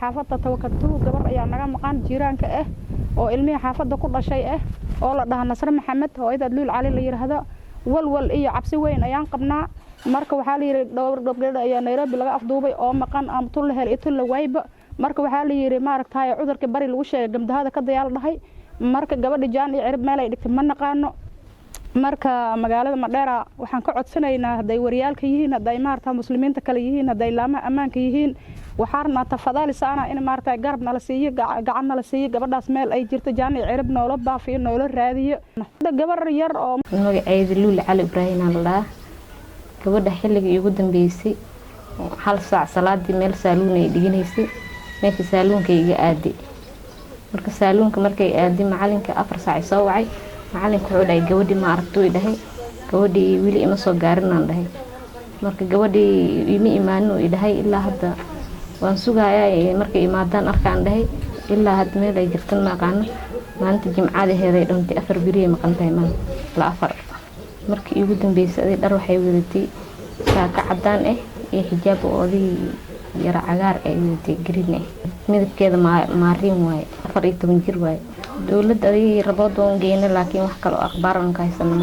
Xaafadda Tawakatuu gabar ayaa naga maqan, jiiraanka ah oo ilmihii xaafadda ku dhashay ah, oo la dhaha Nasre Maxamed, hooyada Luul Cali la yiraahdo. Walwal iyo cabsi weyn ayaan qabnaa. Marka waxaa la yidhi dhowr gabdhood ayaa Nairobi laga afduubay oo maqan, ama tul la hel iyo tul la waayba. Marka waxaa la yidhi, maaragtay, cudurka bari lagu sheegay gamdahada ka dayaal dhahay. Marka gabadha jaan iyo cirib meel ay dhigtay ma naqaano. Marka magaalada Madheera waxaan ka codsanaynaa, hadday wariyaalka yihiin, hadday maarata muslimiinta kale yihiin, hadday laamaha ammaanka yihiin, waxaa rabnaa tafadaali saana in maarata garab nala siiyo, gacan nala siiyo, gabadhaas meel ay jirto jaan iyo cirib noola baafiyo, noola raadiyo, gabar yar oo Magaceeda Luul Cali Ibraahim la dhahaa. Gabadha xilligii igu dambeysay 1 saac salaadii meel saaluun ay dhiganaysay. Meesha saaluunka iga aaday. Marka saaluunka markay aaday, macalinka 4 saac soo wacay. Macalinka wuxuu dhahay, "Gabadhii ma aragto?" Way dhahay, "Gabadhii weli ima soo gaarinaan," dhahay. Marka gabadhii ima imaanin uu dhahay. Ilaa hadda waan sugayaa, markay imaadaan arkaan dhahay. Ilaa hadda meel ay jirtan ma aqaano. Maalinta jimcadaheeday dhuntay. 4 beri ay maqan tahay maanta ilaa 4. Markii iigu dambeysay aday dhar waxay wadatay saako cadaan ah iyo xijaab oo oday yara cagaar ay wadatay, green ah. Midabkeeda maariin waaye. 14 jir waaye. Dowladda adigii rabood waan geyna, laakiin wax kale oo akhbaar aan ka haysano.